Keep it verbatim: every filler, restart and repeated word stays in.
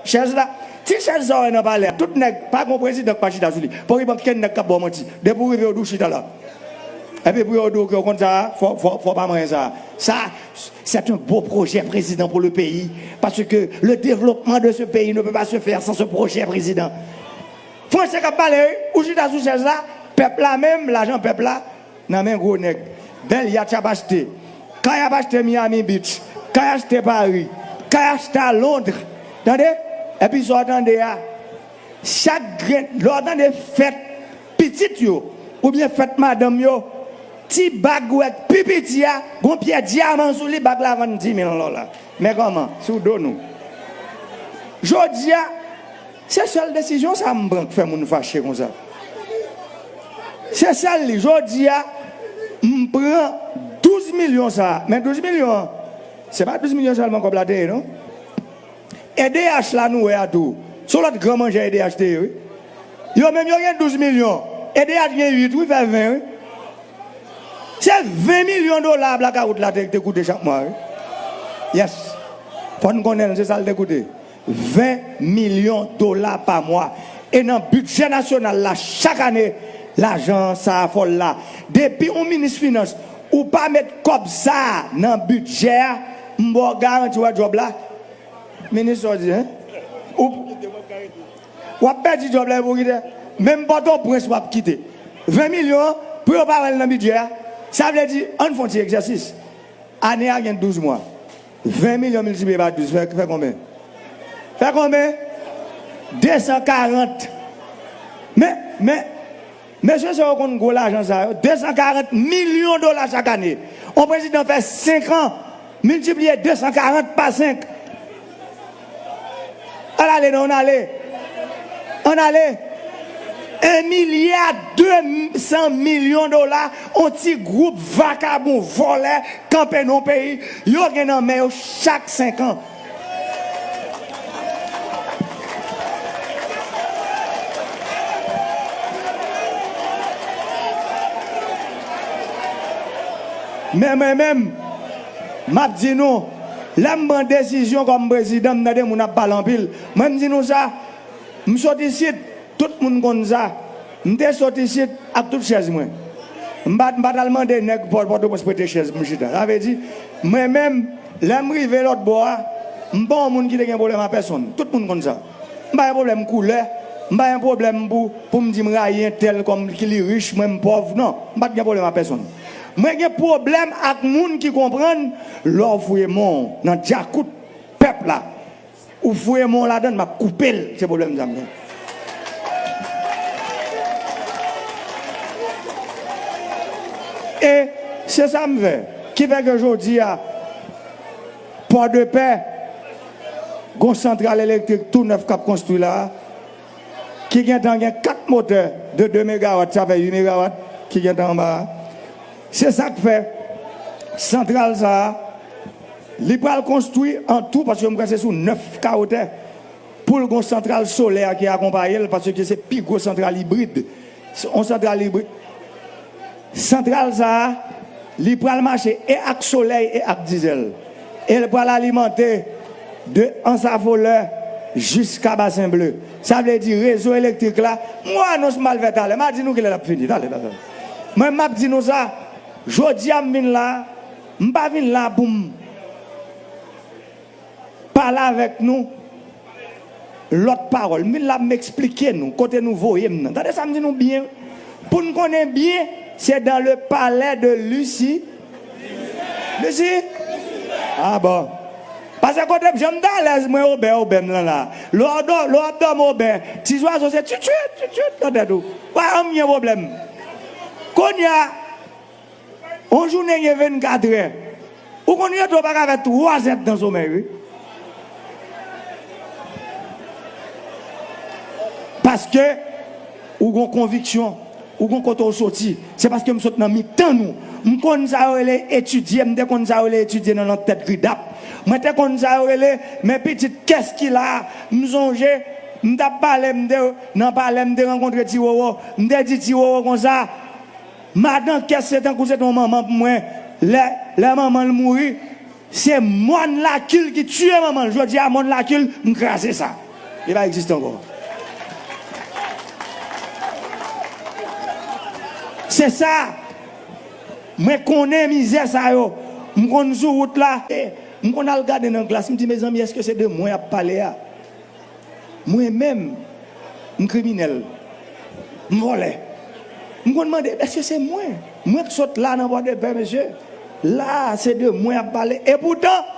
Chèz la, ti chèz sa w wè nan palè a, tout nèg, pa gon prezidan k pa chita sou li. Pòkipan, kenn nèg k ap ba w manti. Depi w rive, yo di w chita la. Epi pou yo di w ke w konn sa a, fò, fò, fò w pa manyen sa a. Ça, c'est un beau projet, président, pour le pays. Parce que le développement de ce pays ne peut pas se faire sans ce projet, président. Franse k ap pale, wi. Ou chita sou chèz la, pèp la menm, lajan pèp la, nan men gwo nèg. Bèl yat y ap achte. Kay ap achte Miami Beach. Kay achte Paris. Kay achte a Londres. Tande? Epi sa w tande a, chak grenn, lè w tande fèt pitit yo, oubyen fèt madanm yo, ti bag ou wè k pi piti a, gon pyè dyaman sou li, bag la vann dis mil dola. Men kòman? Sou do nou. Jodi a, se sèl desizyon sa a m pran k fè moun fache konsa. Se sèl li. Jodi a, m pran douz milyon sa a. Men douz milyon an, se pa douz milyon sèlman kòb la te ye, non. E D H la nou wè a tou. Se yon lòt gran manjè E D H te ye, wi. Yo menm yo gen douz milyon. E D H gen uit, wi, fè ven, wi. Se ven milyon dola blakawout la te, te koute chak mwa, wi. Yes. Fò n konnen l, se sa l te koute. Ven milyon dola pa mwa. E nan bidjè nasyonal la, chak ane, lajan sa a fò l la. Depi yon minis finans, ou pa met kòb sa a nan bidjè a, m ba w garanti w wè djòb la. Minis sa w di, en? Ou, w ap pèdi djòb la epi w kite. Menm Pòtoprens w ap kite. Ven milyon an, pou yo pa wè l nan bidjè a, sa vle di, ann fè yon ti egzèsis. Ane a gen douz mwa. Ven milyon miltipliye pa douz, fè, fè konbyen? Fè konbyen? De san karant. Men, men, mesye sa yo konn gwo lajan sa yo. De san karant milyon dola chak ane. On prezidan fè senk an, miltipliye de san karant pa senk. Ann ale, non, ann ale. Ann ale. Un milliard deux cents millions dola, on ti gwoup vakabon, vòlè, kanpe nan yon peyi, yo gen nan men yo chak senk an. Men mwen menm, m ap di nou, lè m pran desizyon kòm prezidan, m tande moun ap pale anpil. Mwen, m di nou sa, m sot isit, tout moun konn sa. M te sot isit ak tout chèz mwen. M pa, m pa t al mande nèg Pò-, Pòtoprens prete chèz pou m chita. Sa vle di, mwen menm, lè m rive lòt bò a, m pa yon moun ki te gen pwoblèm a pèsonn. Tout moun konn sa. M pa gen pwoblèm koulè. M pa gen pwoblèm pou, pou m di m rayi entèl kòm ki li rich, mwen m pòv. Non, m pa t gen pwoblèm a pèsonn. Mwen gen pwoblèm ak moun ki konprann lè w fouye men w nan djakout pèp la, ou fouye men w ladann, m ap koupe l. Se pwoblèm sa m gen. E se sa m fè. Ki fè ke jodi a, Pòdepè, gon santral elektrik tou nèf k ap konstwi la a, ki gentan gen kat motè de de megawat, sa fè uit megawat ki gentan anba a. Se sa k fè santral sa a, li pral konstwi an tou, paske m kwè se sou nèf ka wotè, pou l gon santral solè ki akonpaye l, paske se pi gwo santral ibrid. Se yon santral ibrid. Santral sa a, li pral mache e ak solèy e ak dizèl. E l pral alimante de Anse Affoleur jiska Bassin Bleu. Sa vle di rezo elektrik la, m wè anons m al fè talè, m a di nou kilè l ap fini. Talè, talè. Mwen, m ap di nou sa, jodi a m vin la, m pa vin la pou m pale avèk nou lòt pawòl. M vin la pou m eksplike nou kote nou voye m nan. Tande sa m di nou byen. Pou n konnen byen, se dans le palais de Lucie. Lucie? Ah bon. Paske kote m, jan m t alèz, mwen obè, obè m lan la. Lè w dò-, lè w ap dòmi obè, ti zwazo se tchitchit, tchitchit nan tèt ou. Pa janm gen pwoblèm. Kounye a, yon jounen gen vennkatrè. Ou konn rete w pa ka fè twazè tan somèy, wi. Paske ou gon konviksyon, ou gon kote w soti. Se paske m sot nan mitan nou. M konn sa yo rele etidye, m te konn sa yo rele etidye nan lòt tèt gridap. Mwen te konn sa yo rele, men pitit, kès ki la? M sonje, m t ap pale, m te, nan palè, m te rankontre Ti Wowo. M te di Ti Wowo konsa, Madan Kès se tankou se te yon manman pou mwen. Lè, lè manman l mouri, Se mòn Lakil ki tiye manman l. Jodi a, mòn Lakil, m kraze sa. Li pa egziste ankò. Se sa. Mwen konnen mizè sa yo. M konn sou wout la. E, m konn al gade nan glas. M di, mezanmi, èske se de mwen y ap pale a? Mwen menm, m kriminèl. M vòlè. M konn mande, èske se mwen? Mwen k sot la nan Pòdepè, mesye. La, se de mwen y ap pale. Epoutan,